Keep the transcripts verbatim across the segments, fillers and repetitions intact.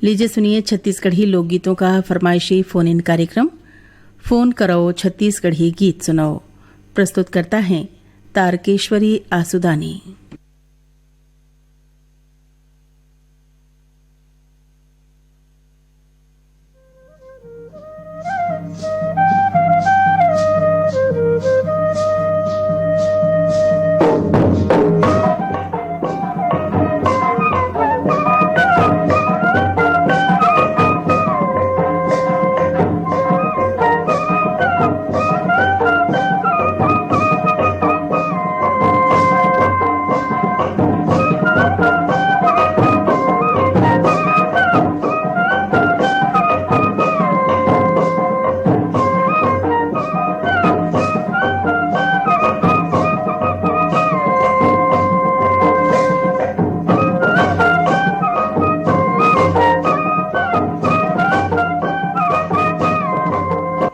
लीजिए सुनिए छत्तीसगढ़ी लोकगीतों का फरमाइशी फोन इन कार्यक्रम। फोन करो छत्तीसगढ़ी गीत सुनाओ। प्रस्तुतकर्ता हैं तारकेश्वरी आसुदानी।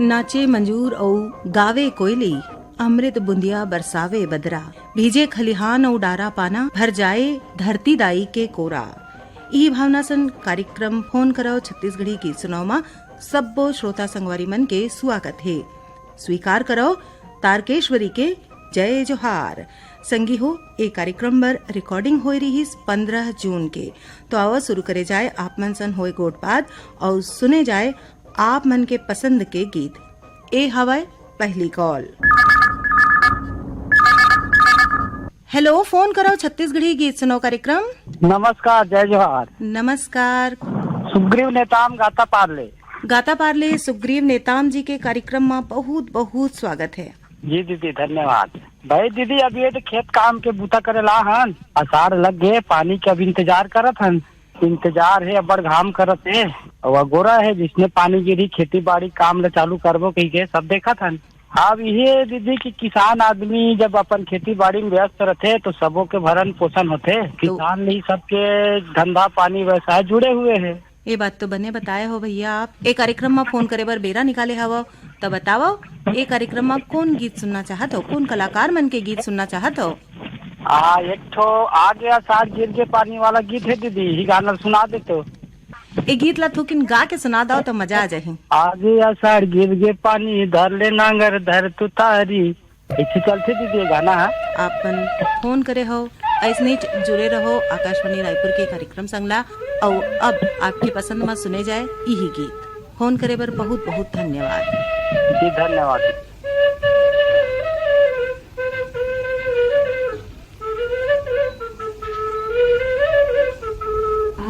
नाचे मंजूर अउ गावे कोयली, अमृत बुंदिया बरसावे बदरा, भीजे खलिहान अउ डारा पाना, भर जाए धरती दाई के कोरा। इही भावना सन कार्यक्रम फोन करव छत्तीसगढ़ी गीत सुनाव म सब्बो श्रोता संगवारी मन के सुआगत हे। स्वीकार करव तारकेश्वरी के जय जोहार। संगी हो, ए कार्यक्रम बर रिकॉर्डिंग होए रिहिस पंद्रह जून के। तो आवा शुरू करे जाए आप मन सन होए गोठ बात अउ सुने जाए आप मन के पसंद के गीत। ए हवय पहली कॉल। हेलो, फोन करव छत्तीसगढ़ी गीत सुनाओ कार्यक्रम। नमस्कार, जय जोहार। नमस्कार। सुग्रीव नेताम गाता पारले। गाता पारले सुग्रीव नेताम जी के कार्यक्रम म बहुत बहुत स्वागत हे। जी दीदी, धन्यवाद। भाई दीदी, अब ये तो खेत काम के बूता करे ला हन, आषाढ़ लग गए, पानी के अब इंतजार करत हन। इंतजार हे, अब्बड़ घाम करत हे, अउ अगोरा हे, जिसने पानी गिरी खेती बाड़ी काम ल चालू करबो कहिके सब देखत हन। अब ये दीदी कि किसान आदमी जब अपन खेती बाड़ी में व्यस्त रहथे तो सबो के भरण पोषण होथे, तो किसान ले ही सबके धंधा पानी व्यवसाय जुड़े हुए हे। ये बात तो बने बताए हो भैया आप। ए कार्यक्रम म फोन करे बर बेरा निकाले हवव, त बतावव, ए कार्यक्रम म कौन गीत सुनना चाहत हो, कौन कलाकार मन के गीत सुनना चाहत हो? आ, एक ठो आगे आषाढ़ गिर के पानी वाला गीत हे दीदी, ही गाना सुना दे तो। ए गीत ला थोकिन गा के सुना दव त मजा आ जाही। आगे आषाढ़ गिर के पानी धर ले नांगर धर तू तारी, ऐसे चलते दीदी ये गाना है। आपन फोन करे हो, ऐसने जुड़े रहो आकाशवाणी रायपुर के कार्यक्रम संगला। अउ अब आपके पसंद म सुने जाए इही गीत। फोन करे बर बहुत बहुत धन्यवाद। जी धन्यवाद।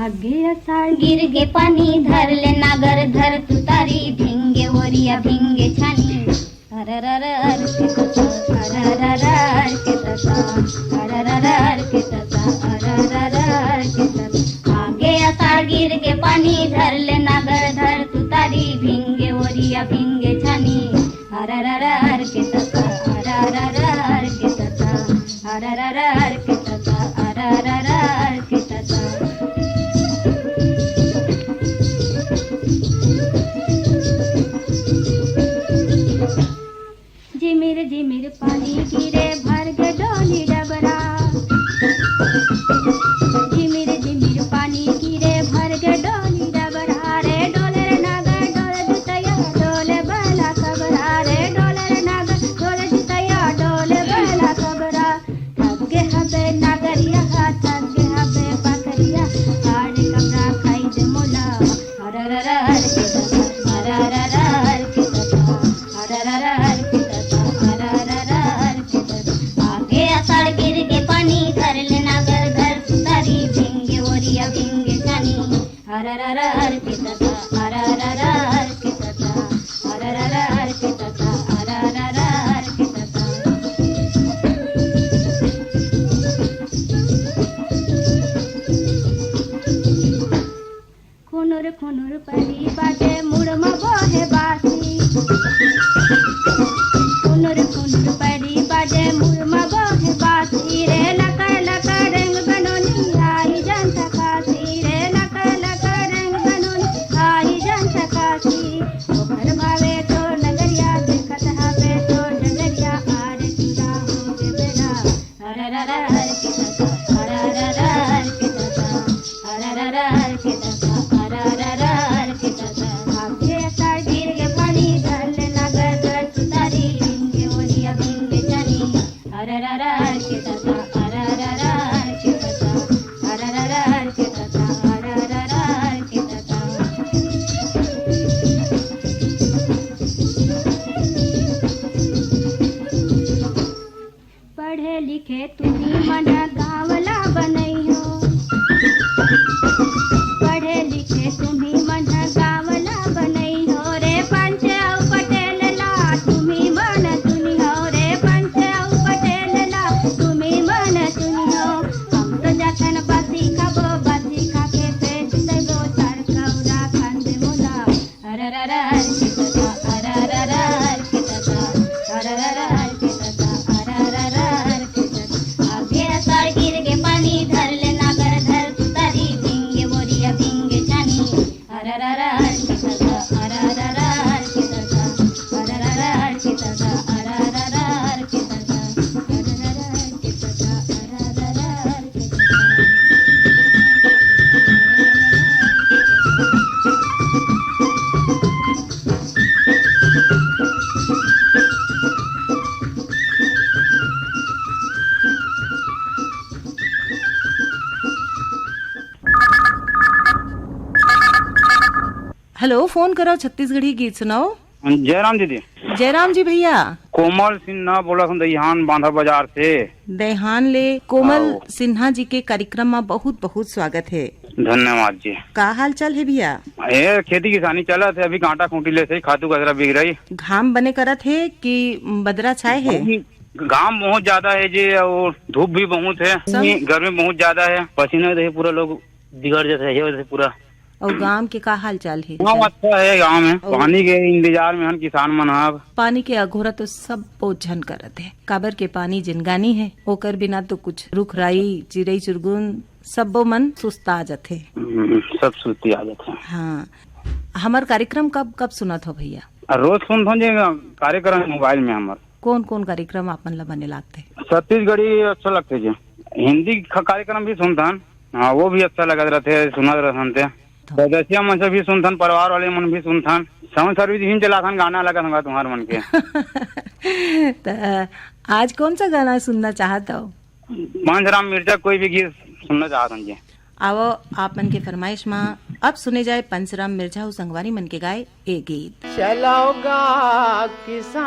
आगे आषाढ़ गिर गे पानी धर ले नागर धर तू तारी भिंगे ओरिया भिंगे छानी। अरररर के तता, अरररर के तता, अरररर के तता, अरररर के तता। आगे आषाढ़ गिर गे पानी धर ले नागर धर तू तारी भिंगे ओरिया भिंगे छानी। अरररर के तता, अरररर के तता, अरररर के तता, अरररर के तता। झिमिर झिमिर पानी गिरे भर गे डोली डबरा। झिमिर झिमिर पानी गिरे भर गे डोली डबरा रे, डोले रे नागर डोले जुतैया, डोले बैला कबरा रे, डोले रे नागर डोले जुतैया, डोले बैला कबरा। थक गे हबे नागरिया हा, थक गे हबे बकरिया, आड़े कबरा खाई दे मोला। अरररर के तता, अरररर के तता, अरररर के तता, अरररर के तता। आगे आषाढ़ गिर गे पानी धर ले नागर धर तू तारी भिंगे ओरिया भिंगे छानी। अरररर के तता, अरररर के तता, अरररर के तता, अरररर के तता। खुनुर खुनुर परी बाजे मुड़ म बोहे बासी। खुनुर खुनुर परी बाजे मुड़ म बोहे बासी रे, लकर लकर रंग बनोनी आई जन सकासी रे, लकर लकर रंग बनोनी आई जन सकासी। ओकर भावे तोर नगरिया देखत हवे तोर डगरिया आरे चूड़ा हो गे बेरा। अरररर के तता, अरररर के तता, अरररर के तता, अरररर हेलो, फोन करो छत्तीसगढ़ी गीत सुनाओ। जयराम दीदी। जयराम जी भैया। कोमल सिन्हा बोला हूँ दईहान बांधा बाजार से। दईहान ले कोमल आओ। सिन्हा जी के कार्यक्रम में बहुत बहुत स्वागत है। धन्यवाद जी। का हाल चाल है भैया? ए, खेती किसानी चलत है, अभी कांटा खूंटी ले से खातू कचरा बिग रही। घाम बने करत है कि बदरा छाए है? घाम बहुत ज्यादा है जी, और धूप भी बहुत है, सब गर्मी बहुत ज्यादा है, पसीना से पूरा लोग बिगड़ जाते हैं, ये वजह से पूरा। और गांव के का हाल चाल है? गांव अच्छा है, गांव में और पानी के इंतजार में हन किसान मन ह। पानी के अघोरा तो सब बहुत झन करत है, काबर के पानी जिनगानी है, ओकर बिना तो कुछ रुख राई, चिरई चुरगुन सब्बो मन सुस्ता जाथे। हम्म, सब सुस्ती आ जाथे। हाँ, हमर कार्यक्रम कब कब सुनत हो भैया? आ, रोज सुनत हो जी कार्यक्रम मोबाइल में हमर। कौन कौन कार्यक्रम आप मन ला बने लागथे? छत्तीसगढ़ी अच्छा लगथे जी। हिंदी ख-, कार्यक्रम भी सुनथन। हाँ, वो भी अच्छा लगत रहथे, सुनत रहथन ते। तो परदेसिया मन से भी सुनथन, परिवार वाले मन भी सुनथन। साउंड सर्विस भी चलाथन, गाना लगत हंगा तुम्हार मन के। त आज कौन सा गाना सुनना चाहत हो? पंचराम मिर्जा कोई भी गीत सुनना चाहत हन जी। आवो, आप मन के फरमाइश मा अब सुने जाए पंचराम मिर्जा अउ संगवारी मन के गाए ए गीत। चलौगा किसान,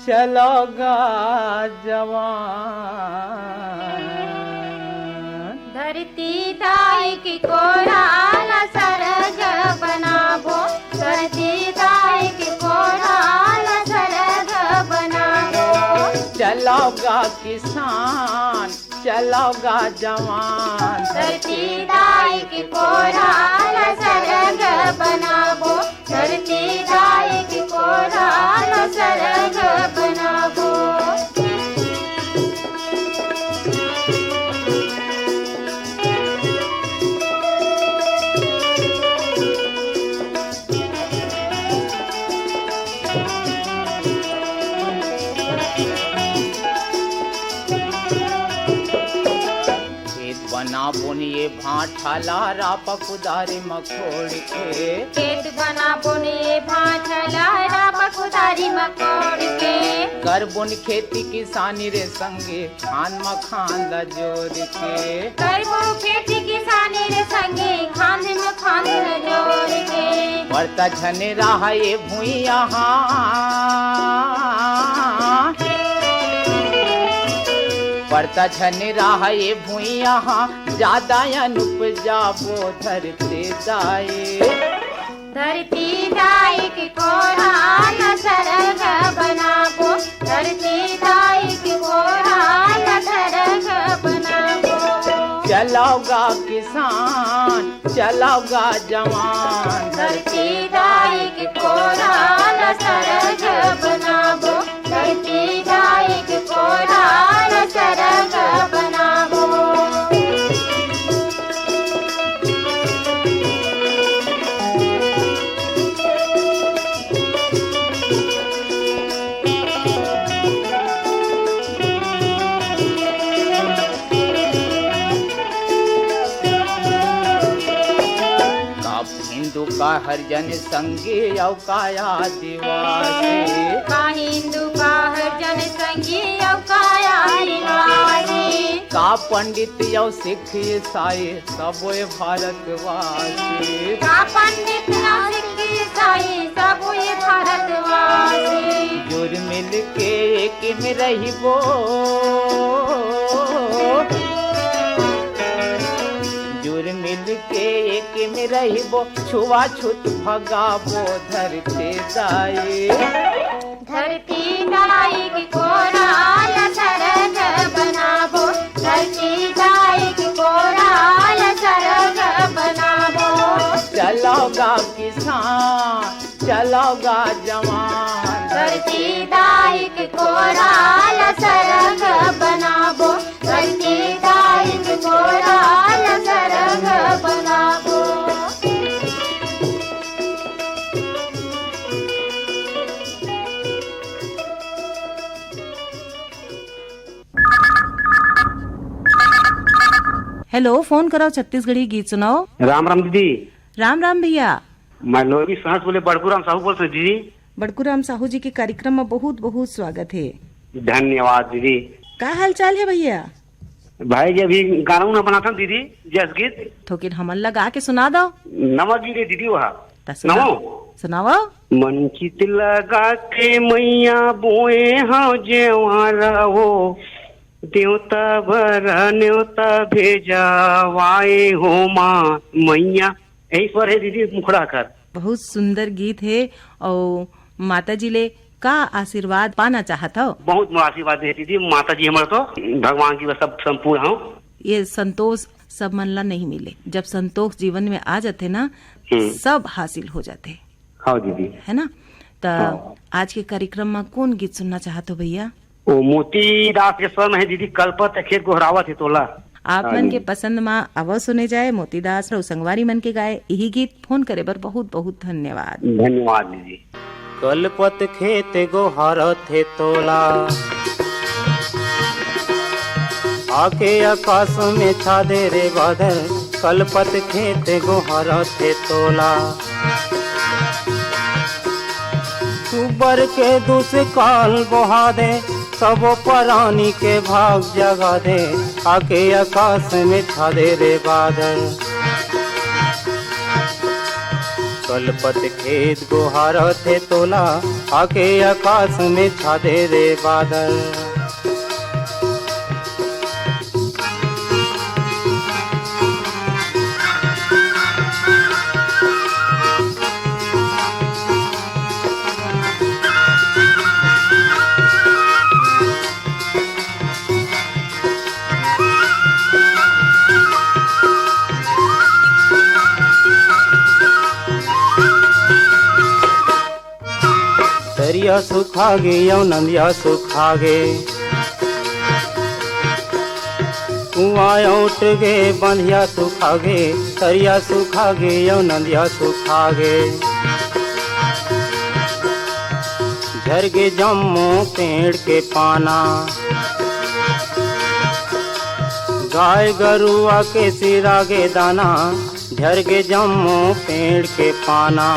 चलौगा जवान। धरती दाई के कोरा ला सरग बनाबो, धरती दाई के कोरा ला सरग बनाबो। चलौगा किसान, चलौगा जवान। धरती दाई के कोरा ला सरग बनाबो, धरती दाई के कोरा ला सरग बनाबो। खेत बनाबोन ये भांठा ला रापा कुदारी म कोड़ के। खेत बनाबोन ये भांठा ला रापा कुदारी म कोड़ के। करबोन खेती किसानी रे संगे, खांध म खांध जोर के। करबो खेती किसानी रे संगे, खांध म खांध जोर के। परता झने रहा ये भुइयां हा। परता झने रहा ये भुइयां हा, जादा अन उपजाबो धरती दाई। धरती दाई के कोरा ला सरग बनाबो, धरती दाई के कोरा ला सरग बनाबो। चलौगा किसान, चलौगा जवान। धरती दाई के कोरा ला सरग बनाबो, धरती दाई के कोरा ला सरग बनाबो। का हिंदू का हरिजन संगी अउ का आदिवासी। का हिंदू का हरिजन संगी अउ का आदिवासी। का पंडित अउ सिख ईसाई सबो ये भारतवासी। का पंडित अउ सिख ईसाई सबो ये भारतवासी। जुर मिल के एक में रहिबो। जुर मिल के एक में रहिबो, छुआछूत भगाबो धरती दाई। धरती दाई के कोरा ला सरग बनाबो, धरती दाई के कोरा ला सरग बनाबो। चलौगा किसान, चलौगा जवान। धरती दाई के कोरा ला सरग बनाबो, धरती दाई के कोरा ला हेलो, फोन करव छत्तीसगढ़ी गीत सुनाओ। राम राम दीदी। राम राम भैया। मैं लोहरी सांस बोले बड़कू राम साहू बोलत हंव दीदी। बड़कू राम साहू जी के कार्यक्रम में बहुत बहुत स्वागत हे। धन्यवाद दीदी। का हाल चाल हे भैया? भाई जी, अभी गाना उना बनाथन दीदी, जस गीत। थोकिन हमन ला गा के सुना दव। नवा गीत हे दीदी, वह। त सुना-, नवा। सुनावा। मन चित लगा के मैया बोए हव जेवारा वो, देवता बर नेवता भेजवाए हो माँ मैया। यही स्वर हे दीदी, मुखड़ा कर। बहुत सुंदर गीत हे। अउ माता जी ले का आशीर्वाद पाना चाहत हव? बहुत मोर आशीर्वाद हे दीदी, माता जी हमर तो भगवान की बस सब संपूर्ण हो। ये संतोष सब मन ला नहीं मिले, जब संतोष जीवन में आ जाथे ना, हम्म। सब हासिल हो जाथे। हाँ दीदी। है ना? त हाँ। आज के कार्यक्रम में कौन गीत सुनना चाहत हो भैया? ओ मोती दास के स्वर में हे दीदी, कलपत खेत गोहरावत हे तोला। आप हाँ मन के दीदी। पसंद मा अवश्य सुने जाए मोती दास अउ संगवारी मन के गाए यही गीत। फोन करे बर बहुत बहुत धन्यवाद। धन्यवाद दीदी। कलपत खेत गोहरत हे तोला, आके आकाश में छा दे रे बादल। कलपत खेत गोहरत हे तोला, सुबर के दुष्काल बोहा दे, सबो प्राणी के भाग जगा दे, आके आकाश में छा दे रे बादल। कलपत खेत गोहारत हे तोला, आके आकाश में छा दे रे बादल। तरिया सुखा गे अउ नंदिया सुखा गे, कुआं अउट गे बंधिया सुखा गे, तरिया सुखा गे अउ नंदिया सुखा गे। झर गे जम्मो पेड़ के पाना, गाय गरुआ के सिरा गे दाना, झर गे जम्मो पेड़ के पाना।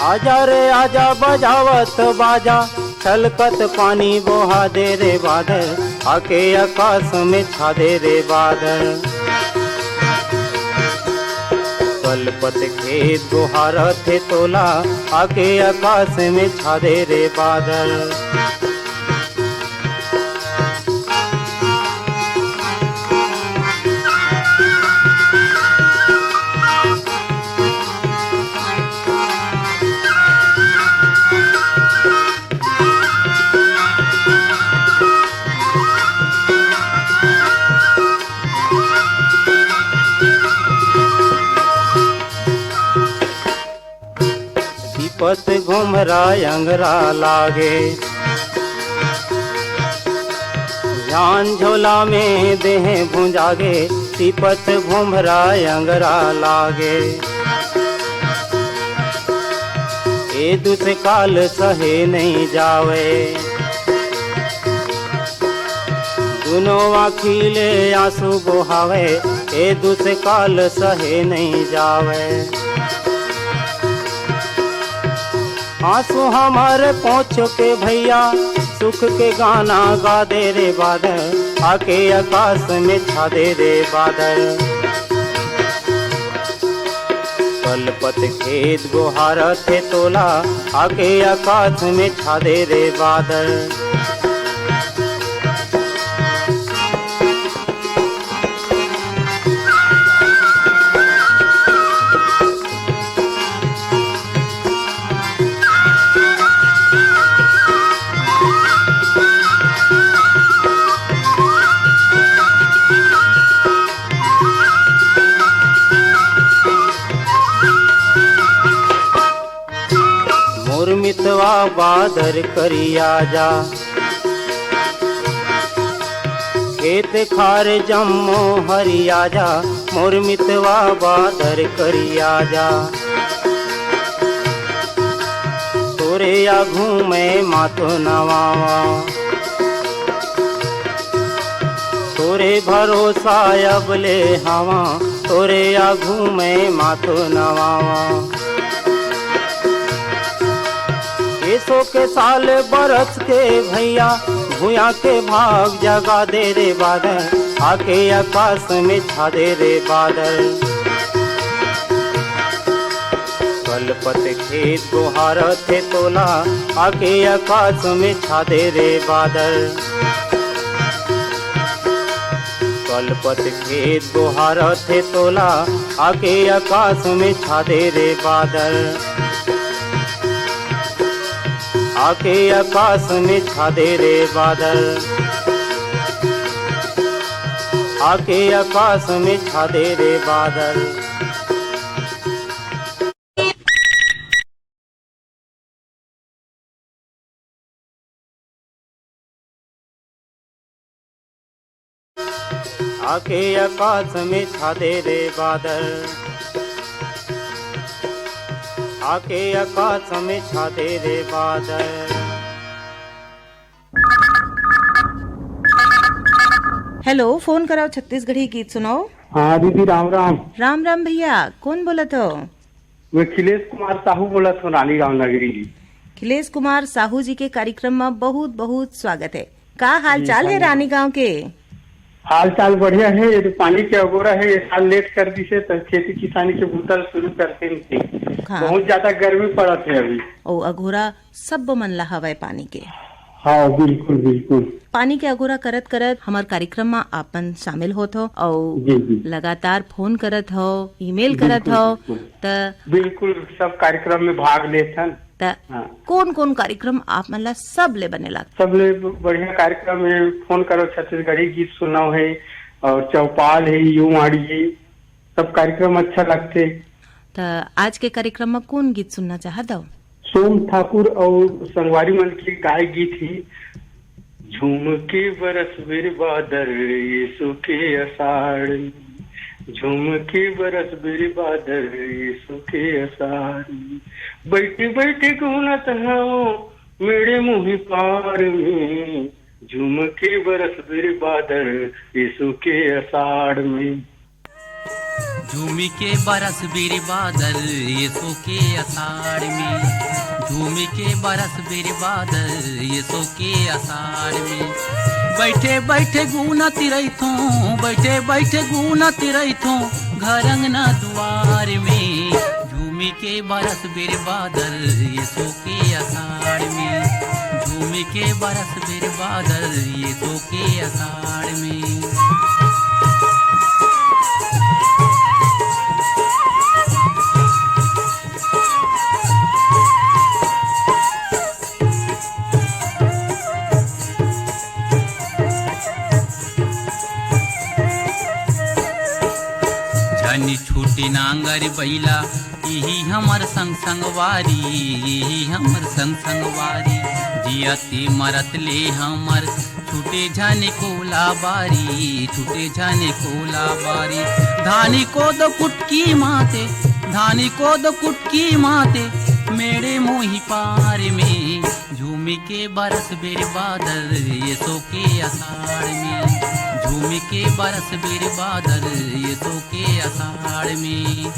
आजा रे आजा बजावत बाजा, छलकत पानी बोहा दे रे बादल, आके आकाश में छा दे रे बादल। कलपत खेत गोहारत हे तोला, आके आकाश में छा दे रे बादल। दीपत घुमरा अंगरा लागे, जान झोला में देह भुंजागे। दीपत घुमरा अंगरा लागे, ए दुष्काल सहे नहीं जावे। दुनो आँखी ले आंसू बोहावे, ए दुष्काल सहे नहीं जावे। आंसू हमारे पोंछ के भैया, सुख के गाना गा दे रे बादल, आके आकाश में छा दे रे बादल। कलपत खेत गोहारत हे तोला, आके आकाश में छा दे रे बादल। मोर मितवा बादर करिया जा, खेत खार जम्मो हरिया जा। मोर मितवा बादर करिया जा, तोरे आघू मैं माथो नवावा। तोरे भरोसा अब ले हवा, तोरे आघू में माथो नवावा। एसो के साल बरस के भैया, भुया के भाग जगा दे रे बादल, आके आकाश में छा दे रे बादल। कलपत खेत गोहारत हे तोला, आके आकाश में छा दे रे बादल। कलपत खेत गोहारत हे तोला, आके आकाश में छा दे रे बादल। आके आकाश में छा दे रे बादल। आके आकाश में छा दे रे बादल। आके आकाश में छा दे रे बादल। आके आकाश में छा दे रे बादल। हेलो, फोन कराओ, छत्तीसगढ़ी गीत सुनाओ। हाँ दीदी, राम राम। राम राम भैया, कौन बोलत हो? मैं खिलेश कुमार साहू बोलत हो, रानीगांव नगरी जी। खिलेश कुमार साहू जी के कार्यक्रम में बहुत बहुत स्वागत है। का हाल जी, चाल है धन्यवाद। रानीगांव के? हाल चाल बढ़िया है। ये तो पानी के अगोरा है, ये साल लेट कर दी से तो खेती किसानी के बूता शुरू करते हैं। हाँ। बहुत ज्यादा गर्मी पड़त है अभी। ओ अघोरा सब मन ला हवय पानी के। हाँ, बिल्कुल, बिल्कुल। पानी के अघोरा करत करत हमर कार्यक्रम म आपन शामिल होत हो अउ जी, जी। लगातार फोन करत हो, ईमेल करत बिल्कुल, हो, बिल्कुल। त बिल्कुल, सब कार्यक्रम में भाग लेथन। त हाँ। कौन-कौन कार्यक्रम आप मन ला सबले बने लागथे? सबले बढ़िया कार्यक्रम है, फोन करो छत्तीसगढ़ी गीत सुनाओ है और चौपाल है, यूं आड़िए, सब कार्यक्रम अच्छा लगथे। त आज के कार्यक्रम म कौन गीत सुनना चाहत हो? सोम ठाकुर अउ संगवारी मन के गाय गीत ही। झूम के बरस बिर बादर यीशु के अषाढ़ में, झूम के बरस बिर बादर यीशु के अषाढ़ में, बैठे बैठे गुनत हवं मेड़े मुही पार में, झूम के बरस बिर बादर यीशु के अषाढ़ में। झूमी के बरस बिर बादर यीशु के अषाढ़ में, झूमी के बरस बिर बादर यीशु के अषाढ़ में। बैठे बैठे गुनत रहिथों, बैठे बैठे गुनत रहिथों घर अंगना दुआर में। झूमी के बरस बिर बादर यीशु के अषाढ़ में, झूमी के बरस बिर बादर यीशु के अषाढ़ में। झनी छूटी नांगर बइला, इही हमर संग संगवारी, इही हमर संग संगवारी। जियत मरत ले हमर छूटे झने कोला बारी, छूटे झने कोला बारी। धानी कोदो कुटकी माते, धानी कोदो कुटकी माते, मेड़े मोही पार में। झूमी के बरस बिर बादर यीशु के अषाढ़ में, झूमी के बरस बिर बादर यीशु के अषाढ़ में।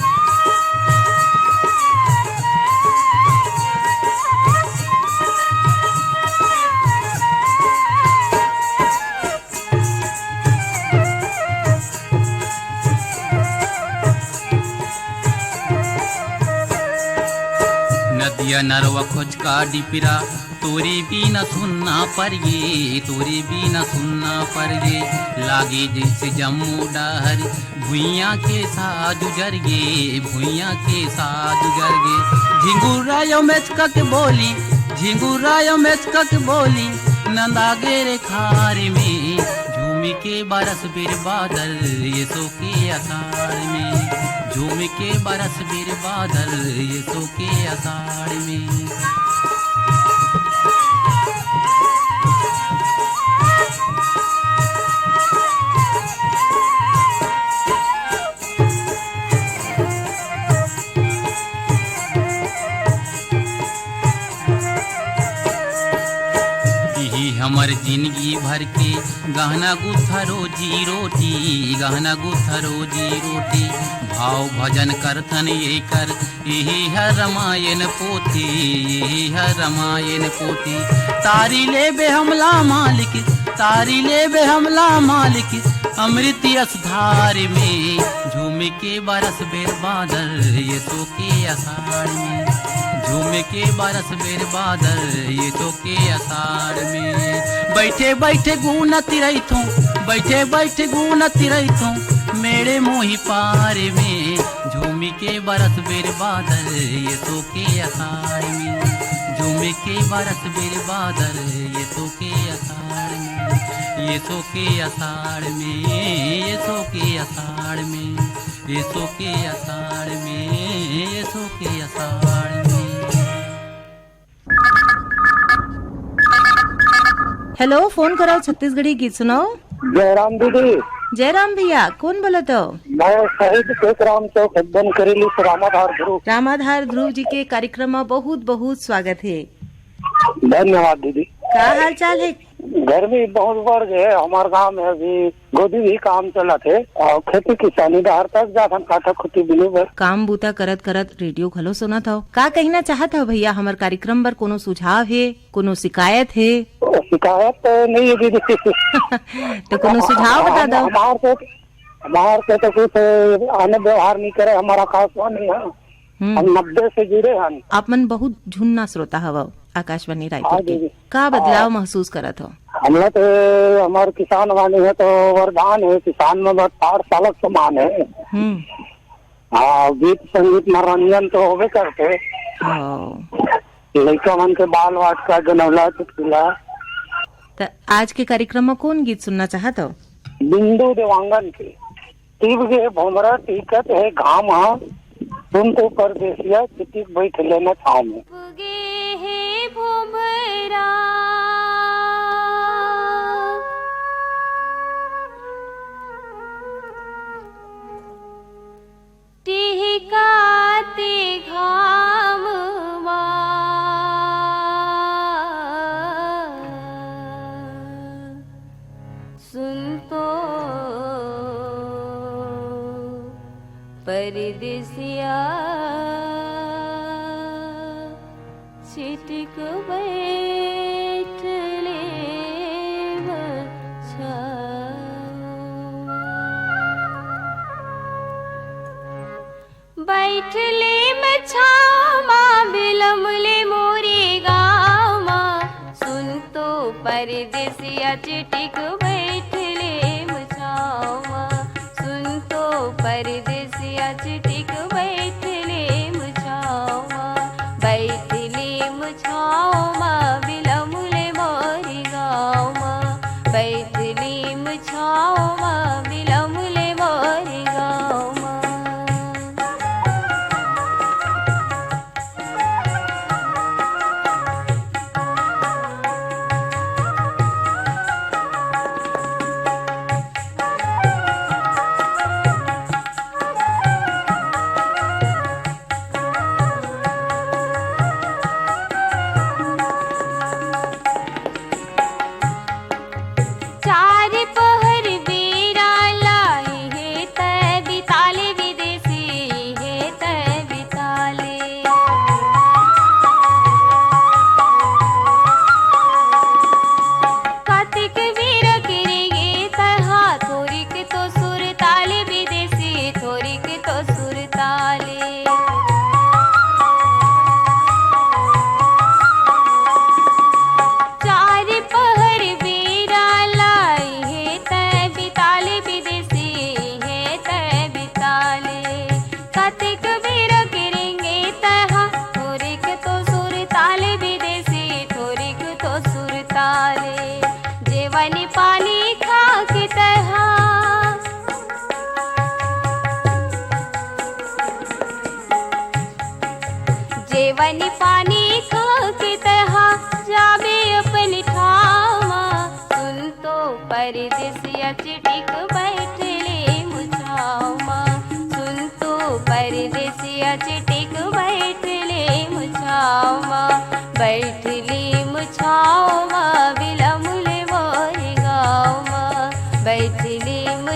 नदिया नरवा खोचका डिपरा तोरे बिना सुन्ना परगे, तोरे बिना सुन्ना परगे। लागे जइसे जम्मो डहर भुइयां के साज उजरगे, भुइयां के साज उजरगे। झिंगुरायो मेचका के बोली, झिंगुरायो मेचका के बोली, नंदा गे रे खार में। झूमी के बरस बिर बादर यीशु के अषाढ़ में, झूमी के बरस बिर बादर यीशु के अषाढ़ में। इही हमर हर जिनगी भर के गहना गुथा रोजी रोटी, गहना गुथा रोजी रोटी, भाव भजन करथन ये कर, इही हर रमायन पोथी, इही हर रमायन पोथी। तारी लेबे हमला मालिक, तारी लेबे हमला मालिक, अमृत अस धार में। झूम के बरस बेर बादल, ये सो के अषाढ़ में। झूम के बरस बेर बादल, ये सो के अषाढ़ में। बैठे बैठे गुनत रहिथों, बैठे बैठे गुनत रहिथों, मेरे मोही पार में। झूम के बरस बेर बादल, ये सो के अषाढ़ में। झूम के बरस बेर बादल, ये सो के अषाढ़ में। ये सो के अषाढ़ में, ये सो के अषाढ़ में, ये सो के अषाढ़ में, ये सो के अषाढ़ में। हेलो, फोन कराओ, छत्तीसगढ़ी गीत सुनाओ। जयराम दीदी। जयराम भैया, कोन बोलत हो? मैं शहीद टेकराम चौक, हेब्बन करेली से रामाधार ध्रुव। रामाधार ध्रुव जी के कार्यक्रम में बहुत बहुत स्वागत है। धन्यवाद दीदी। का हाल चाल है? गर्मी बहुत बढ़ गए हमारे गांव में, अभी गोदी भी काम चलत हे और खेती किसानी डहर तक जाथन, काटा खुटी बिनू बर। काम बूता करत करत रेडियो घलो सुनत हव। का कहना चाहत हव भैया, हमर कार्यक्रम बर कोनो सुझाव हे, कोनो शिकायत हे? शिकायत तो नहीं है दीदी। तो कोनो सुझाव बता हम, दो। हमार से, हमार से तो कुछ आने व्यवहार नहीं करे, हमारा खास वो नहीं है। हम्म। हम नब्बे से जुड़े हन। आप मन बहुत झुन्ना श्रोता हवव आकाशवाणी रायपुर हाँ के। जी, जी। का बदलाव हाँ। महसूस करत हो? हमला तो हमार किसान वाले हैं तो वरदान है, किसान में बस साठ सालक समान है। हम्म। हाँ, गीत संगीत मनोरंजन तो होबे करते। हाँ। लइका मन के बाल वाट का गनौला चुटकुला। त आज के कार्यक्रम में कौन गीत सुनना चाहत हो? बिंदु देवांगन के। टिप गे भोमरा टिकत हे घाम ह, सुन तो परदेसिया चिटिक बैठ लेना छाँव में। गे हे भोमरा टिहकाते घाम मा। सुन तो परदेसिया चिटिक बैठ ले मछावा। बैठ ले मछावा, बिलम ले मोरे गाँव मा। सुन तो परदेसिया चिटिक बैठ ले मछावा। सुन तो परदेसिया चिटिक बैठ ले मछावा। बैठ ले मछावा, बिलम ले मोरे गाँव मा। बैठ ले मछावा, बिलम ले मोरे गाँव मा। चार पहर बेरा लाई हे तै बिताले विदेशी, हे तै बिताले। कतिक बेरा किरेंगे तैहा, थोरिक तो सुरताले विदेशी, थोरिक तो सुरताले। चार पहर बेरा लाई हे तै बिताले विदेशी, हे तै बिताले। कतिक बेरा किरेंगे तैहा, थोरिक तो सुरताले विदेशी, थोरिक तो सुरताले। जेवनी पानी खा के तैहा, जेवनी पानी खा के तैहा जाबे अपन ठावा। सुन तो परदेसिया चिटिक बैठ ले मुछावा। सुन तो परदेसिया चिटिक बैठ ले मुछावा। बैठ ले मुछावा, बिलम ले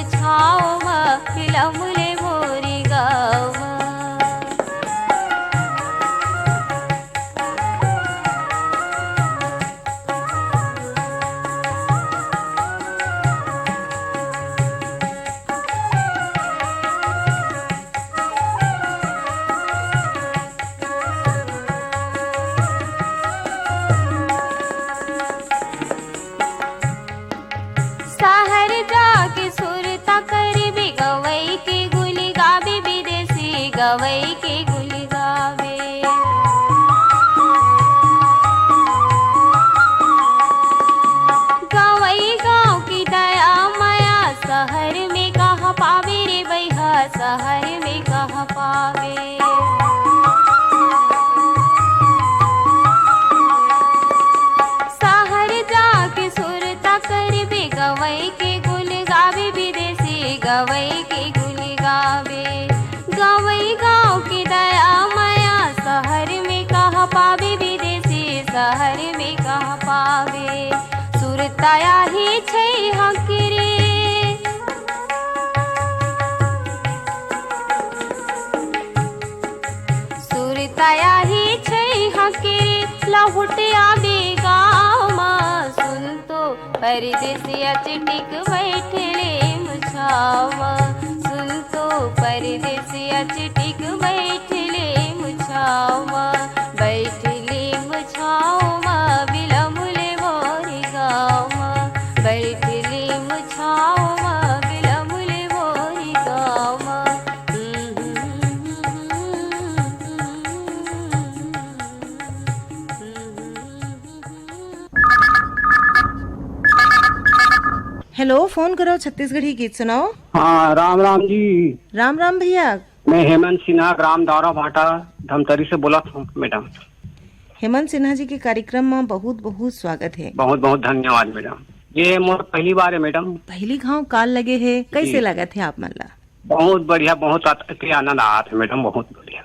छाँव म, बिलम ले मोरी गाँव म। सहर जाके सुरता करबे, गवई के गुन गाबे, विदेशी गवई के गुन गाबे। गवई गाँव के दया मया, सहर में कहाँ पाबे रे बइहा, सहर में कहाँ पाबे। सहर जाके सुरता करबे, गवई के गुन गाबे, विदेशी गवई के गुन गाबे। गवई गाँव के दया मया, सहर में कहाँ पाबे, विदेशी सहर में कहाँ पाबे। सुरता आही छै हकरे, सुरता आही छै हकरे, लहुट आबे गाँव म। सुन तो परदेसिया चिटिक बइठ लेम छाँव म, सुन तो परदेसिया चिटिक बइठ लेम छाँव म, बइठ लेम छाँव म, बिलम ले मोर गाँव म, बइठ लेम छाँव म, बिलम ले मोर गाँव म। हेलो, फोन करो छत्तीसगढ़ी गीत सुनाओ। हाँ, राम राम जी। राम राम भैया। मैं हेमंत सिन्हा, ग्राम दौरा भाटा, धमतरी से बोलत हूँ मैडम। हेमंत सिन्हा जी के कार्यक्रम में बहुत बहुत स्वागत है। बहुत बहुत धन्यवाद मैडम। ये मोर पहली बार है मैडम। पहली घाव काल लगे है, कैसे जी। लगत है आप मन ला? बहुत बढ़िया, बहुत अत-, अति आनंद आत है मैडम, बहुत बढ़िया।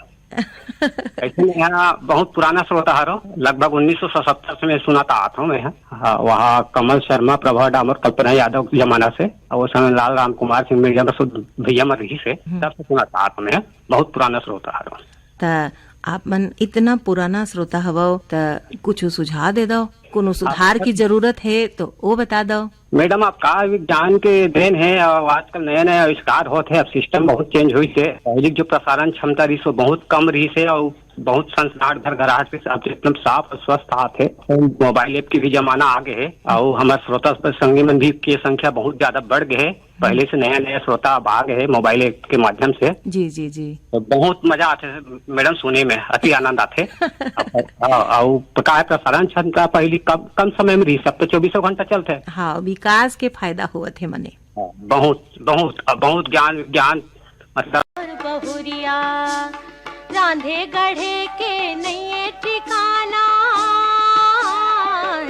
ऐसे में यहाँ बहुत पुराना श्रोता हरो, लगभग उन्नीस सौ सतहत्तर से मैं सुनत आत हूँ मैं यहाँ। हाँ, वहाँ कमल शर्मा, प्रभा डामोर, कल्पना यादव के जमाना से, और उस समय लाल राम कुमार सिंह मिर्जा बसु भैया मन रहिस हे, हम्म। तब से सुनत आत हूँ मैं, बहुत पुराना श्रोता हरो। त आप मन इतना पुराना श्रोता हवव, त कुछ सुझाव दे दव, कोनो सुधार की जरूरत है तो वो बता दव। मैडम, आप का विज्ञान के देन है, और आजकल नया नया आविष्कार होत है, अब सिस्टम बहुत चेंज होइस है। पहले जो प्रसारण क्षमता रहिस, वो बहुत कम रहिस है, और बहुत संस्कार घर घर आत रहिस, अब तो एकदम साफ और स्वस्थ आत है। मोबाइल ऐप के भी जमाना आ गए है, और हमारे श्रोता संगी मन भी के संख्या बहुत ज्यादा बढ़ गए है। पहले से नया नया श्रोता अब आ गए है मोबाइल ऐप के माध्यम से। जी, जी, जी। तो बहुत मजा आते है मैडम सुने में, अति आनंद आते। अब, हाँ, और तो का है, प्रसारण क्षमता पहली कम, कम समय में रहिस, अब तो चौबीसों घंटा चलते है। हाँ, विकास के फायदा होवत है मने। हाँ, बहुत, बहुत, अब बहुत ज्ञान, ज्ञान, मतलब। बहुरिया रांधे गढ़े के नइये ठिकाना,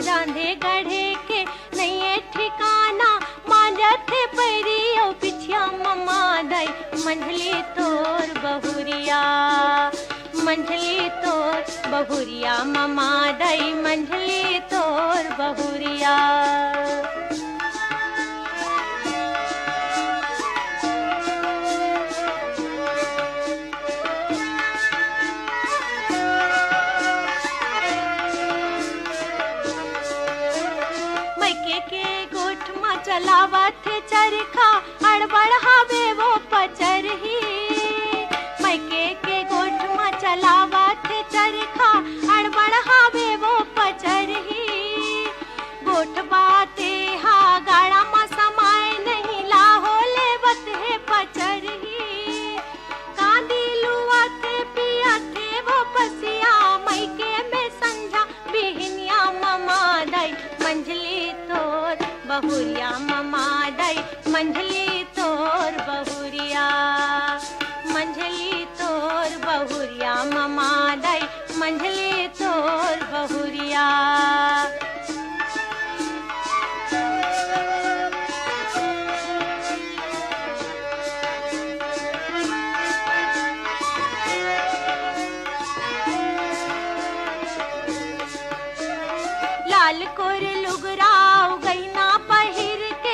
रांधे गढ़े के नइये ठिकाना, मांजत हे पैरी अउ पिठिया ममा दाई, मंझली तोर बहुरिया, मंझली तोर बहुरिया ममा दाई, मंझली तोर बहुरिया। मइके के गोठ म चलावत हे चरखा, अड़बड़ हावे वो पचरही। मइके के गोठ म चलावत हे चरखा, अड़बड़ हावे वो पचरही। गोठवा ते हा गाड़ा म समाय नहीं, लाहो लेवत हे पचरही। कांदी लुवत हे पियत हे वो पसिया, मइके में संझा बिहनिया ममा दाई, मंझली तोर बहुरिया ममा दाई, मंझली तोर बहुरिया, मंझली तोर बहुरिया ममा दाई, मंझली तोर बहुरिया। लाल कोर लुगरा अउ गहना पहिर के,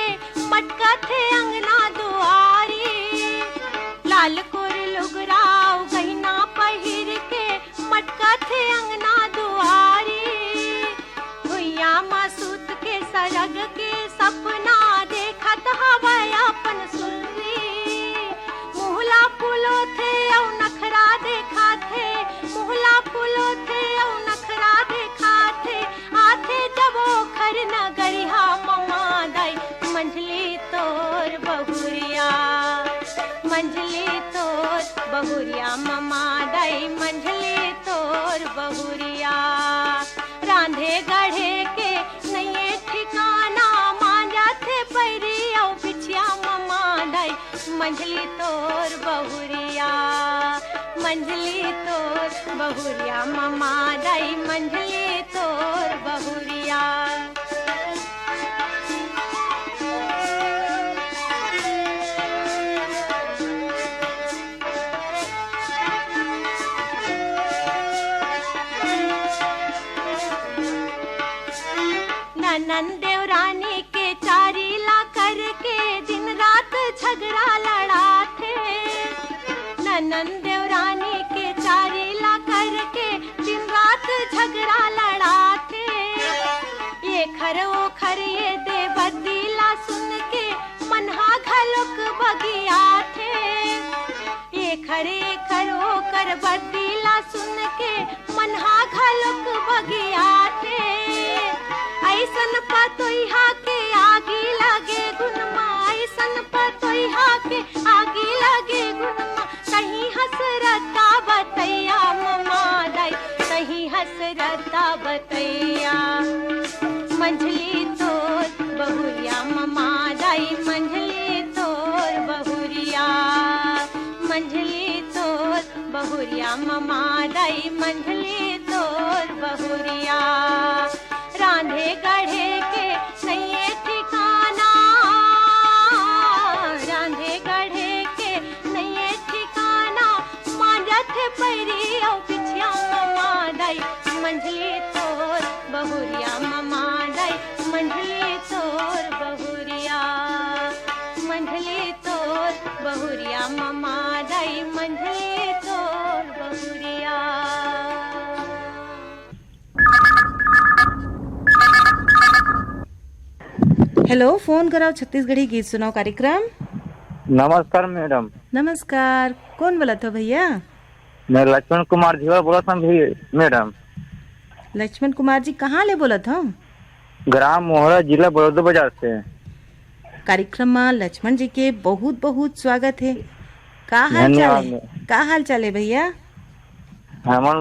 ललकोर लुगरा अउ गहिना पहिर के मटकथे अंगना दुआरी। भुइयां म सूत के सरग के सपना देखत हवय अपन सुरती। मुहला फुलोथे अउ नखरा देखाथे, मुहला फुलोथे अउ नखरा देखाथे। आथे जब ओखर नगरिहा ममा दाई, मंझली तोर बहुरिया, मंझली तोर बहुरिया ममा दाई, मंझली तोर बहुरिया। रांधे गढ़े के नइये ठिकाना, मांजथे पैरी अउ बिछिया ममा दाई, मंझली तोर बहुरिया, मंझली तोर बहुरिया ममा दाई, मंझली तोर बहुरिया। ननंद देवरानी के चारी ला करके दिन रात झगड़ा लड़ाथे। ननंद देवरानी के चारी ला करके दिन रात झगड़ा लड़ाथे। ये खर ओ खर ये दे बद्दी ला सुन के मनहा घलोक बगियाथे। एखर एखर ओकर बद्दी ला सुन के मनहा घलोक बगियाथे। अइसन पतोइहा के आगी लगे गुन मा, अइसन पतोइहा के आगी लगे गुन मा। सही हसरता बतैया ममा दाई, सही हसरता बतैया। मंझली तोर बहुरिया ममा दाई, मंझली तोर बहुरिया, मंझली तोर बहुरिया ममा दाई, मंझली तोर बहुरिया। रांधे गढ़े के नइये ठिकाना, रांधे गढ़े के नइये ठिकाना, मांजथे पैरी अउ बिछिया ममा दाई, मंझली तोर बहुरिया ममा दाई, मंझली तोर बहुरिया, मंझली तोर बहुरिया ममा दाई, मंझली तोर बहुरिया। हेलो, फोन कराओ छत्तीसगढ़ी गीत सुनाओ कार्यक्रम। नमस्कार मैडम। नमस्कार, कौन बोलत हो भैया? मैं लक्ष्मण कुमार धीवर बोलत हूँ भी मैडम। लक्ष्मण कुमार जी, कहाँ ले बोलत हो? ग्राम मोहरा, जिला बलौदाबाजार से। कार्यक्रम में लक्ष्मण जी के बहुत बहुत स्वागत है। का हाल चाल धन्यवाद है? मैम। का हाल चाल है भैया? हमन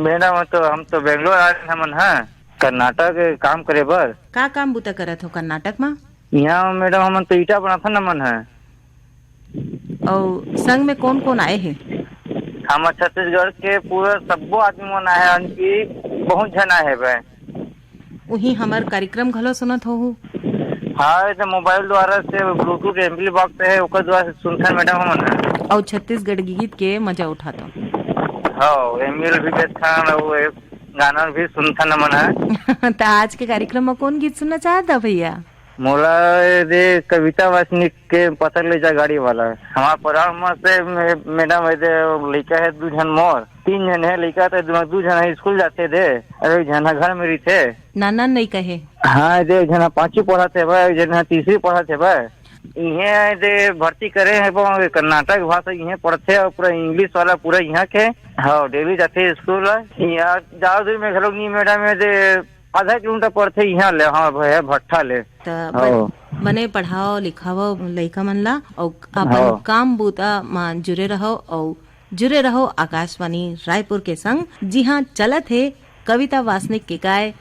मैडम तो, हम तो बेंगलोर आ रहे हमन, हाँ, कर्नाटक काम करे बर। का काम बुता करत हो कर्नाटक में? यहाँ मैडम हमन तो ईटा बनाथन हमन, हाँ। अउ संग में कौन कौन आए हे? हमर छत्तीसगढ़ के पूरा सब्बो आदमी मन आए हे, यानी कि बहुत झन आए हे बे। उही हमर कार्यक्रम घलो सुनत होहू? हाँ, ये तो मोबाइल द्वारा से Bluetooth एमबी बॉक्स है, ओकर द्वारा से सुनथन मैडम हमन ह। अउ छत्तीसगढ़ गीत के मजा उठाथन। हाँ, एमएल भी देखथन, अउ ये गाना भी सुनथन हमन ह। त आज के कार्यक्रम में कौन गीत सुनना चाहत ह भैया? मोला ए दे कविता वासनिक के पतक ले जा गाड़ी वाला। हमार परिवार में से मे-, मैडम ए दे लइका है दू झन मोर, तीन झन है लइका, ते दू, दू झन है स्कूल जाथे दे, अउ एक झन ह घर में रहिथे। नाना लइका है। हाँ, ए दे एक झन ह पांचवी पढ़त है बा, एक झन ह तीसरी पढ़त है बा। इहे ए दे भर्ती करे है बा, कर्नाटक भाषा इहे पढ़थे अउ पूरा इंग्लिश वाला पूरा इहाँ के। हाँ, डेली जाथे स्कूल। यहाँ जाओ दूर में घलोक नहीं मैडम, ए दे आधा किलोमीटर पड़थे इहाँ ले, हाँ भैया, भट्ठा ले। त ब-, हाँ। बने पढ़ाओ, लिखाओ लइका मन ला, अउ अपन हाँ। काम बूता म जुरे रहो, अउ जुरे रहो आकाशवाणी रायपुर के संग। जी हाँ, चलत हे कविता वासनिक के गाय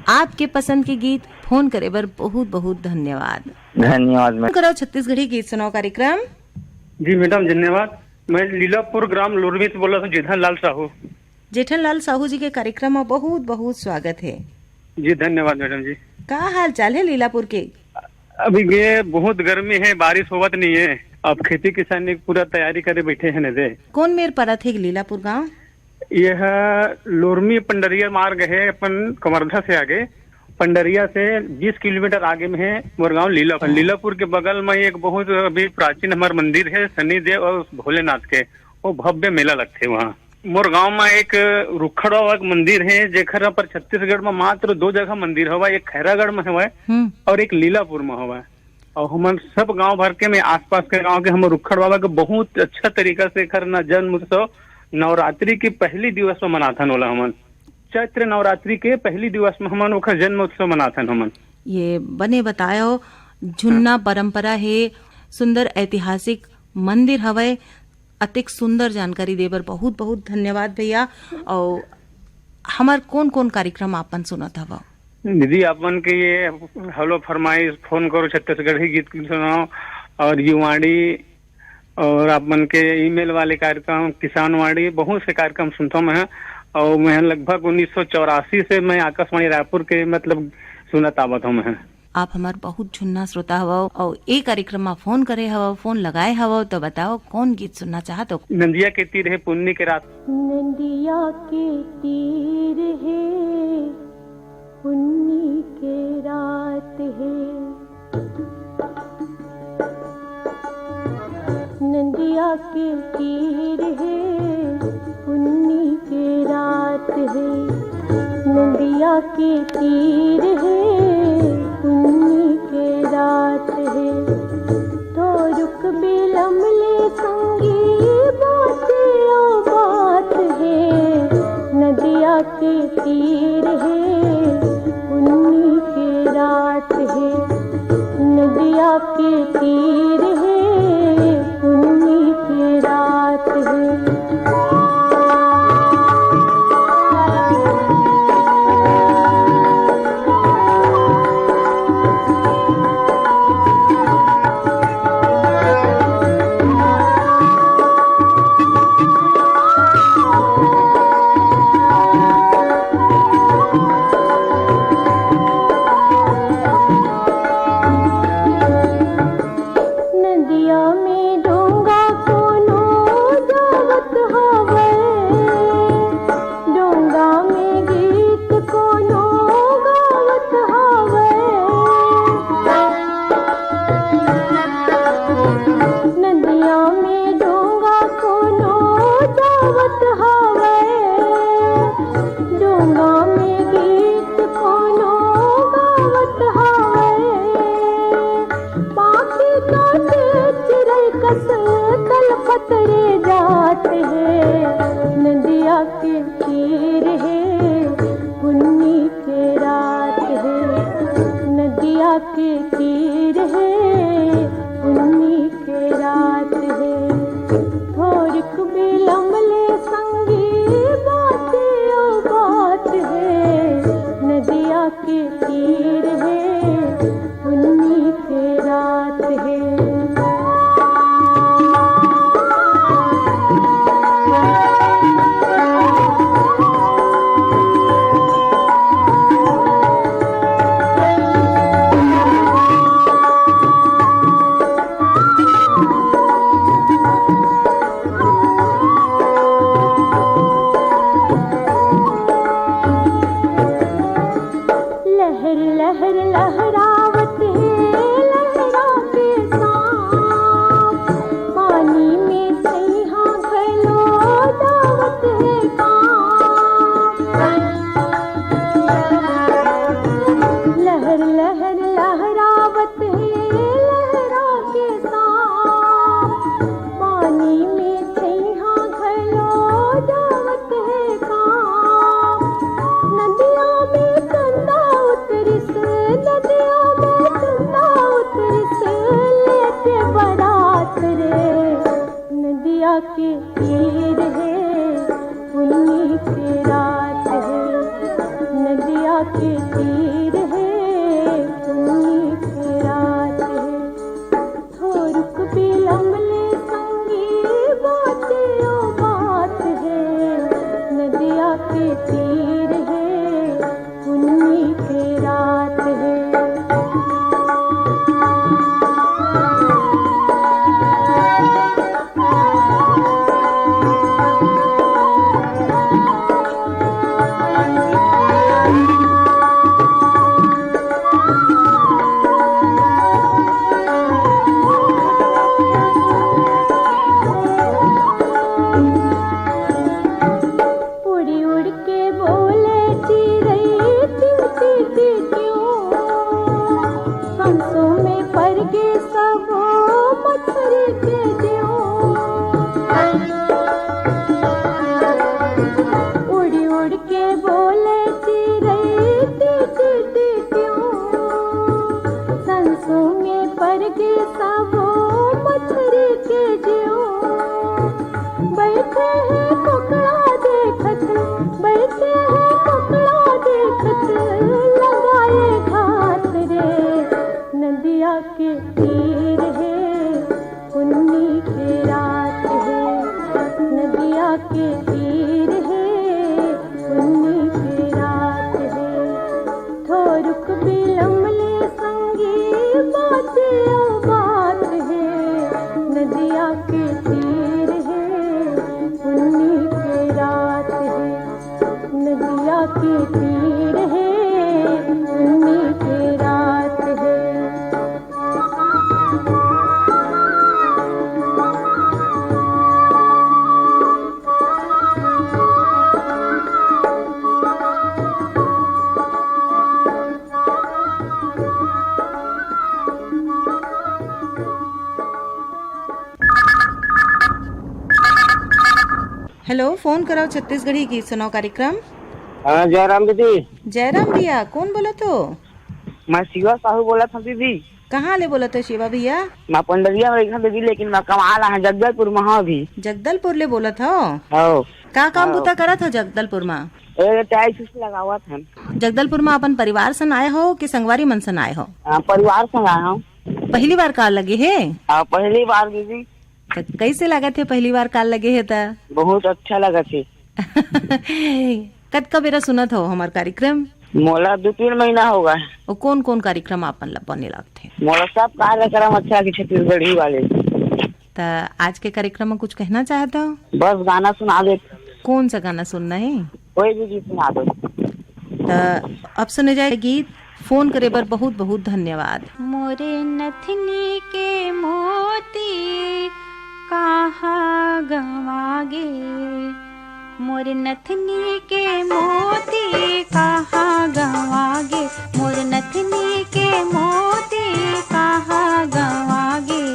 आपके पसंद के गीत। फोन करे बर बहुत बहुत धन्यवाद। धन्यवाद मैम। करो छत्तीसगढ़ी गीत सुनाओ कार्यक्रम। जी मैडम, धन्यवाद। मैं लीलापुर ग्राम लोरमी से बोला था, जेठन लाल साहू। जेठन लाल साहू जी के कार्यक्रम में बहुत बहुत स्वागत है। जी, धन्यवाद मैडम जी। का हाल चाल है लीलापुर के? अभी ये बहुत गर्मी है, बारिश होवत नहीं है। अब खेती किसानी की पूरा तैयारी करे बैठे हैं न दे। कौन मेर परत है लीलापुर गांव? यह लोरमी पंडरिया मार्ग है, अपन कवर्धा से आगे। पंडरिया से बीस किलोमीटर आगे में है मोर गांव लीलापुर। हाँ। लीलापुर के बगल में एक बहुत अभी प्राचीन हमार मंदिर है शनि देव और भोलेनाथ के, वो भव्य मेला लगथे वहाँ। मोर गांव में एक रुखड़ बाबा के मंदिर है, जेकर पर छत्तीसगढ़ में मात्र दो जगह मंदिर हवा, एक खैरागढ़ में हवा हम्म। और एक लीलापुर में हवा। और हमन सब गांव भर के में आसपास के गांव के हम रुखड़ बाबा के बहुत अच्छा तरीका से एकर ना जन्म उत्सव नवरात्रि के पहली दिवस में मनाथन ओला हमन। चैत्र नवरात्रि के पहली दिवस में हमन ओकर जन्म उत्सव मनाथन हमन। ये बने बतायो, झुन्ना परंपरा हे, सुंदर ऐतिहासिक मंदिर हवय। अतेक सुंदर जानकारी दे बर बहुत बहुत धन्यवाद भैया। और हमार कौन कौन कार्यक्रम आपन सुनत हव? दीदी, आपन के ये हेलो फरमाइश, फोन करो छत्तीसगढ़ी गीत सुनाओ और युवाणी और आप मन के ईमेल वाले कार्यक्रम, किसानवाणी, बहुत से कार्यक्रम सुनता मैं। और मैं लगभग उन्नीस सौ चौरासी से मैं आकाशवाणी रायपुर के, मतलब, सुनत आवत हूँ मैं। आप हमार बहुत झुन्ना श्रोता हवव और ए कार्यक्रम में फोन करे हवव, फोन लगाए हवव, तो बताओ कौन गीत सुनना चाहत हो? नंदिया के तीर है पुन्नी के रात। नंदिया के तीर है पुन्नी के रात है। नंदिया के तीर है, पुन्नी के रात है। नंदिया के तीर है, पुन्नी के रात है। थोरुक बिलमले संगी बात ओ बात है। नदिया के तीर है, पुन्नी के रात है। नदिया के तीर है, पुन्नी के रात है। नदिया में डोंगा कोनो जावत हवय, डोंगा में गीत कोनो गावत हवय। नदिया में डोंगा कोनो जावत हवय, डोंगा में गीत कोनो गावत हवय। पाखी काटे चिरई कस तलपत रे जात हे। नदिया के तीर हे, पुन्नी के रात हे। नदिया के तीर हे, पुन्नी के रात हे। थोरिक बिलमले संगी बात ओ बात हे। नदिया के तीर हे, पुन्नी के रात हे। लहर लहर लहरावत हे लहरा के सांप, पानी में सैहा घलो डावत हे कांप। लहर लहर लहरावत हे लहरा के सांप, पानी में छइहां घलो डावत हे काम। नदिया में चंदा उतरिस, नदिया में चंदा उतरिस, लेके बरात रे। नदिया के तीर हे, पुन्नी के रात हे। नदिया के तीर हे, पुन्नी के रात हे। थोरुक बिलमले संगी बात ओ बात हे, नदिया के तीर हे, पुन्नी के रात हे। के रात हे, नदिया के तीर हे, पुन्नी के रात हे। थोरुक बिलम ले संगी, बात ओ बात हे, नदिया के तीर हे, पुन्नी के रात हे। नदिया के तीर हे, पुन्नी के रात हे। हेलो, फोन करव छत्तीसगढ़ी गीत सुनाव कार्यक्रम। हाँ, जयराम दीदी। जयराम भैया, कौन बोलत हो? मैं शिवा साहू बोलत हूँ दीदी। कहाँ ले बोलत हो शिवा भैया? मैं पंडरिया में रहिथंव दीदी, लेकिन मैं कमाए ला हूँ जगदलपुर में हूँ अभी। जगदलपुर ले बोलत हो? हाँ। का काम हाँ। बुता करत हो जगदलपुर में? ए, टाइल्स उइल्स लगावत हन। जगदलपुर में अपन परिवार सन आए हो कि संगवारी मन सन आए हो? हाँ, परिवार सन आए हूँ। पहली बार कार लगे हे? हाँ, पहली बार दीदी। त कैसे लागत हे पहली बार कार लगे हे त? बहुत अच्छा लागत हे। कतका बेरा सुनत हो हमार कार्यक्रम? मोला दो तीन महीना हो गए। वो कौन कौन कार्यक्रम आपन ला बने लागथे? मोला सब कार्यक्रम अच्छा लगे छत्तीसगढ़ी वाले। त आज के कार्यक्रम में कुछ कहना चाहत हो? बस गाना सुना दे। कौन सा गाना सुनना है? कोई भी गीत सुना दो। त अब सुने जाए गीत। फोन करे बर बहुत बहुत धन्यवाद। मोरे नथनी के मोती कहाँ गंवा गे, मोर नथनी के मोती कहाँ गंवा गे, मोर नथनी के मोती कहाँ गंवा गे।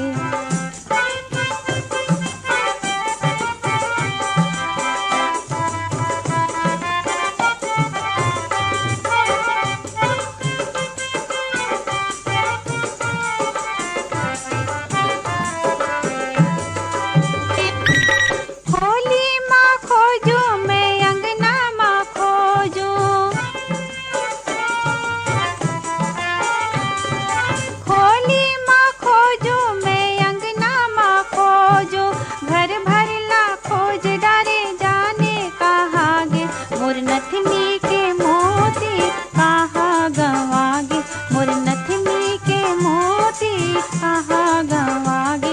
खोली मा खोजूं, मैं अंगना मा खोजूं। खोली मा खोजूं, मैं अंगना मा खोजूं। घर भर ला खोज डारे, जाने कहाँ गे। मोर नथनी के मोती कहाँ गंवा गे, मोर नथनी के मोती कहाँ गंवा गे।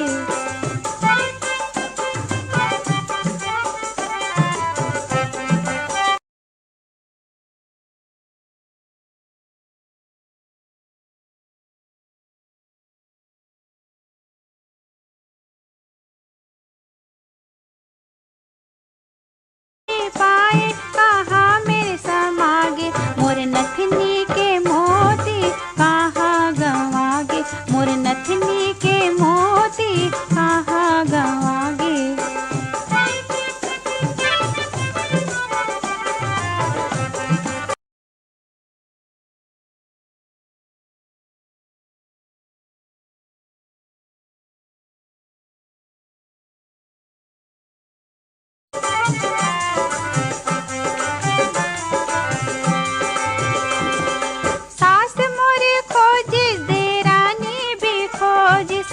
पाए कहाँ मेर समा गे, मोर नथनी के मोती कहाँ गंवा गे, मोर नथनी के मोती कहाँ गंवा गे। सास मोरे खोजिस, देरानी भी खोजिस।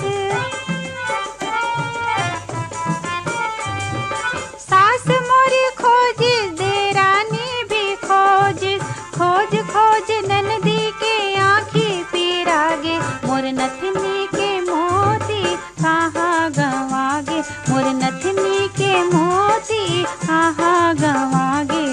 सास मोरे खोजिस, देरानी भी खोजिस। खोज खोज ननदी के आँखी पीरा गे। मोर नथनी के मोती कहाँ गंवा गे, मोर नथनी के मोती कहाँ गंवा गे।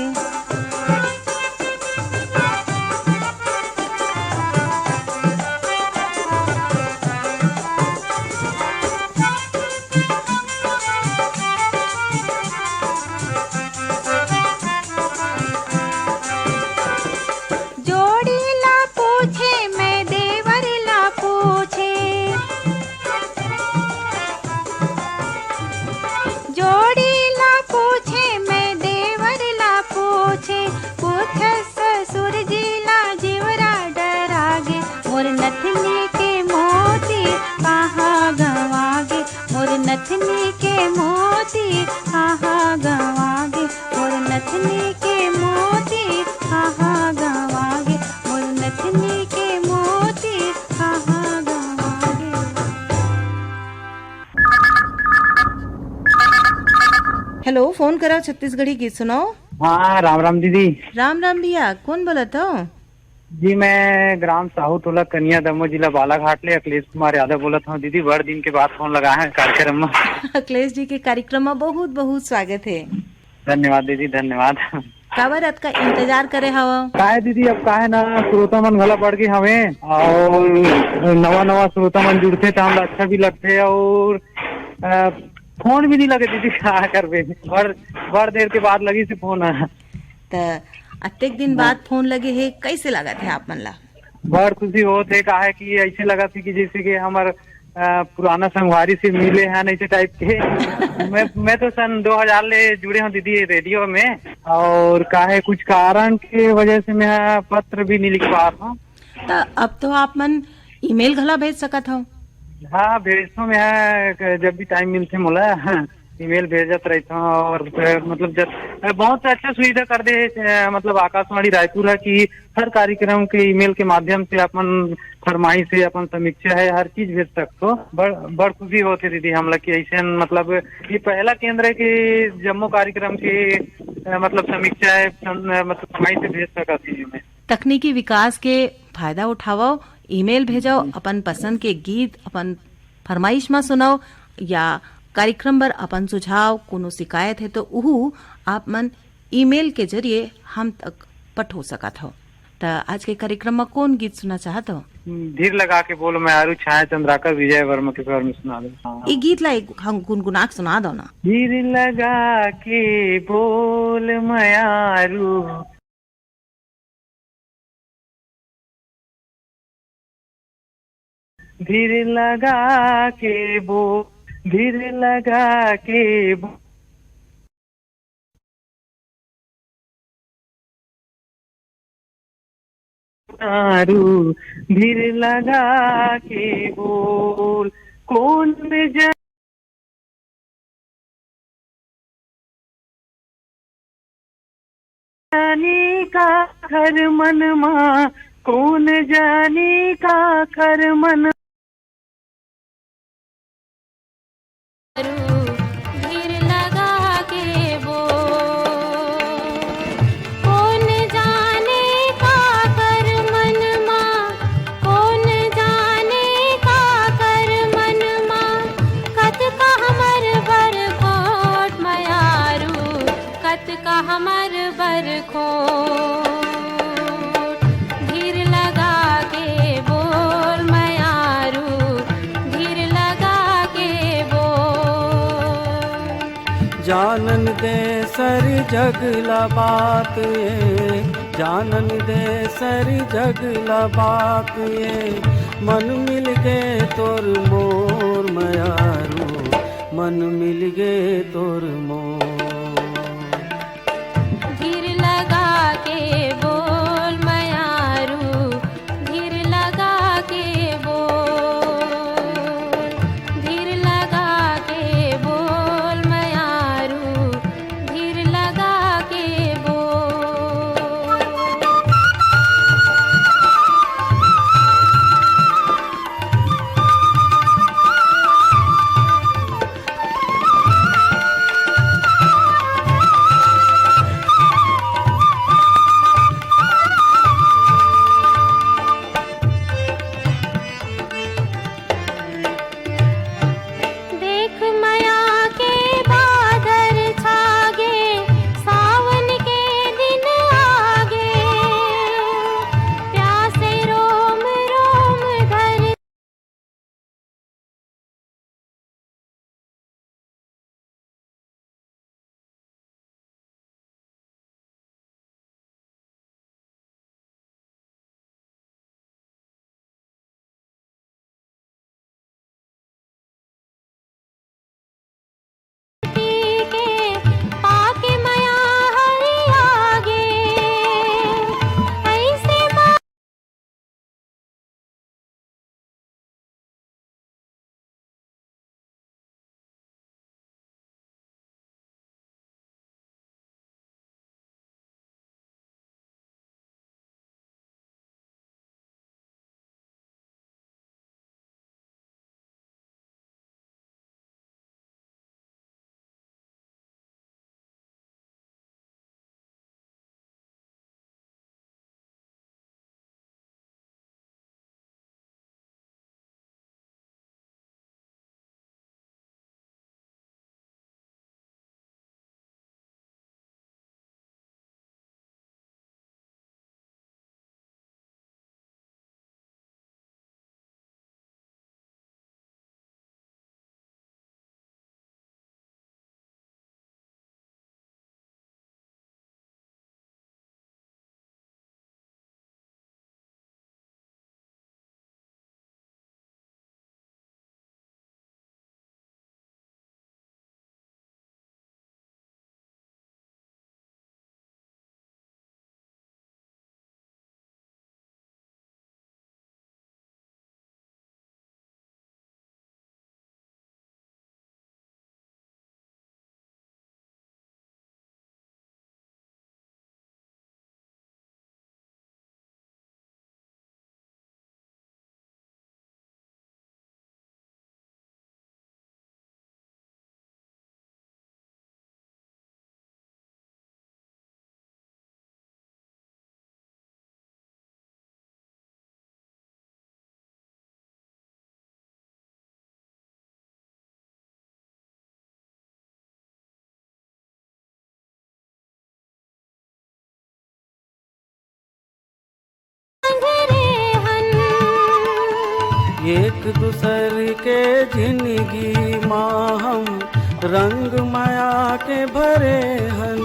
जोड़ी ला पूछे, मैं देवर ला पूछे। जोड़ी ला पूछे, मैं देवर ला पूछे। पूछ ससुर जी ला, जीवरा डरा गे। मोर नथनी के मोती कहाँ गंवा गे, मोर नथनी के मोती कहाँ गंवा गे, मोर नथनी के मोती कहाँ गंवा गे, मोर नथनी के मोती कहाँ गंवा गे। हेलो, फोन करा छत्तीसगढ़ी गीत सुनाओ। हाँ, राम राम दीदी। राम राम भैया, कौन बोलत हो? जी, मैं ग्राम साहू टोला कनिया दमोह, जिला बालाघाट ले अखिलेश कुमार यादव बोलत हूँ दीदी। बड़ दिन के बाद फोन लगा है कार्यक्रम में। अखिलेश जी के कार्यक्रम में बहुत बहुत स्वागत है। धन्यवाद दीदी, धन्यवाद। काबर अतका इंतजार करे हव? काहे दीदी, अब काहे ना, श्रोता मन घला बढ़ गए हवे और नवा नवा श्रोता मन जुड़ते तो हमला अच्छा भी लगते और अ, फोन भी नहीं लगे दीदी, का करबे, बड़ बड़ देर के बाद लगी से फोन। त अतेक दिन बाद फोन लगे हे, कैसे लगत हे आप मन ला? बड़ खुशी होत हे, काहे कि ऐसे लगत हे कि जैसे कि हमर अ, पुराना संगवारी से मिले हैं, ऐसे टाइप के। मैं मैं तो सन दो हज़ार ले जुड़े हूँ दीदी, ये रेडियो में। और काहे कुछ कारण के वजह से मैं पत्र भी नहीं लिख पा रहा हूँ। त अब तो आप मन ईमेल घला भेज सकत हव। हाँ, भेजथों मैं, जब भी टाइम मिलथे मोला, ईमेल भेजत रहिथों। और, अ, मतलब, जब, अ, बहुत अच्छा सुविधा कर दे, अ, मतलब, आकाशवाणी रायपुर है कि हर कार्यक्रम के ईमेल के माध्यम से अपन फरमाइश है, अपन समीक्षा है, हर चीज भेज सकथो। बड़, बड़ खुशी होथे दीदी हमला कि ऐसे, मतलब, ये पहला केंद्र है कि जम्मो कार्यक्रम के, अ, मतलब, समीक्षा है, सम-, अ, मतलब, फरमाइश से भेज सकत ही मैं। तकनीकी विकास के फायदा उठावव, ईमेल भेजव, अपन पसंद के गीत, अपन फरमाइश म सुनव या कार्यक्रम बर अपन सुझाव, कोनो शिकायत हे तो उहू आप मन ईमेल के जरिए हम तक पठो सकत हव। त आज के कार्यक्रम म कौन गीत सुनना चाहत हव? धीर लगा के बोल मैं आरू, छाया चंद्राकर, विजय वर्मा के स्वर में सुना दो। हाँ। ये गीत ला एक हम गुनगुना के सुना दो ना। धीर लगा के बोल मैं आरू, धीर लगा के बोल, धीर लगा के बोल। आरू, धीर लगा के बोल, कौन जानी का घर मन मा, कौन जानी का घर मन। धीर लगा के बोल, कौन जाने का कर मन मा, कौन जाने का कर मन मा, कतका हमर बर खोट मयारू, कतका हमर बर खोट। धीर लगा के बोल मयारू, धीर लगा के बोल। जानन दे सरी जग ला बात ये, जानन दे सरी जग ला बात ये, मन मिल गे तोर मोर मयारू, मन मिल गे तोर मोर। धीर लगा के बोल मयारू, धीर लगा के बोल, धीर लगा के बोल मयारू, धीर लगा के बोल। एक दूसर के जिंदगी मा हम रंग माया के भरे हन।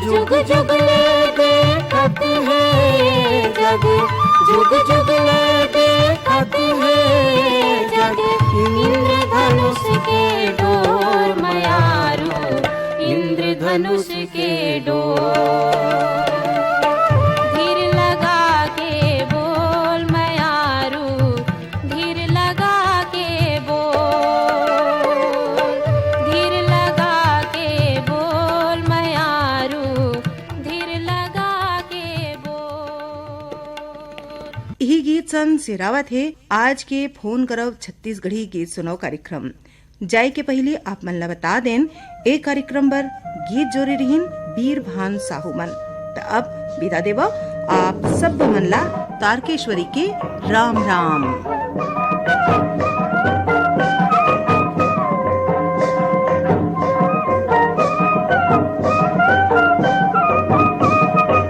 जुग जुग ले देखत हे जग, जुग जुग ले देखत हे जग, इंद्रधनुष के डोर मयारू, इंद्रधनुष के डोर। धीर लगा के बोल मयारू, धीर लगा के बोल, धीर लगा के बोल मयारू, धीर लगा के बोल। इही गीत सन सिरावत हे आज के फोन करब छत्तीसगढ़ी गीत सुनव कार्यक्रम। जाय के पहिली आप मन ला बता देन, ए कार्यक्रम बर गीत जोरे रिहिन बीर भान साहू मन। त अब विदा देवव आप सब मन ला तारकेश्वरी के राम राम।